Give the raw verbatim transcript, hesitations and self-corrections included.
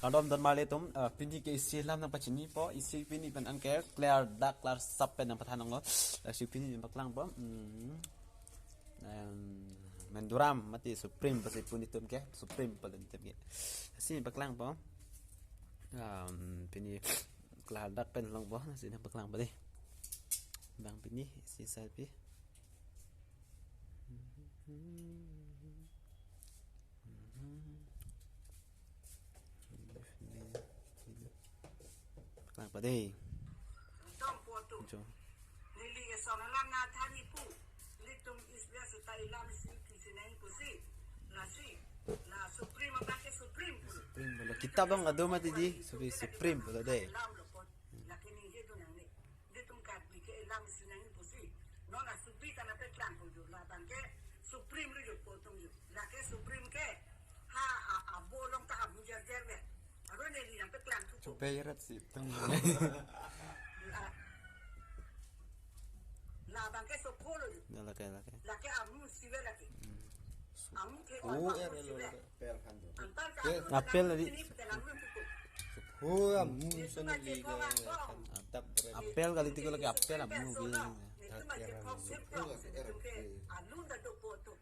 Kardom don marli atum, eh, pini ke isi alam nangpachinipo, isi pini pen anke klardak klarsap pen nangpathan longlo. Lasi pini nangpaklangpo. Hmm. Em, Menduram mati Supreme pusi pu nelitum ke, Supreme pu nelitum ke. Lasi nangpaklangpo. Em, pini klardak pen longpo, lasi nangpaklangpo dei. Bang pini isi sapi. Paklangpo dei. Tong po tu. Jo. Neli eson alam nangthan-i pu. Nelitum isbia seta ilam isi kisinai pusi. Lasi. La Supreme abang ke Supreme pu. Supreme pulo. Kitab abang kedo mati dei. Supreme, Supreme pulo dei. Alam lo po. Lake ningjedun nangne. Nelitum Karbi ke ilam isi nangji pusi. Non la Supreme ta nangpaklang po jo, labang ke Supreme lo jo po atum jo. Lake Supreme ke ha, ha, abo along ta amu jarjar ve. Aro neli nangpaklang thupo. Coba irat si tang. La, labang ke Sopho lo jo. Ya, lake, lake. Lake amu isi ve lake. Amu ke Oh, amu ya, isi ya, ve. ya. Apel kan tu. Antar ka Apel amu tadi. Ini petelang amu thupo. Oh, amu Nelitum sana lake di ko ke kan to. Atap berarti. Apel kali tiga lagi apel amu Nelitum gini. lake Apel kok amu. sip kok. Nelitum ke alun ta do po atum.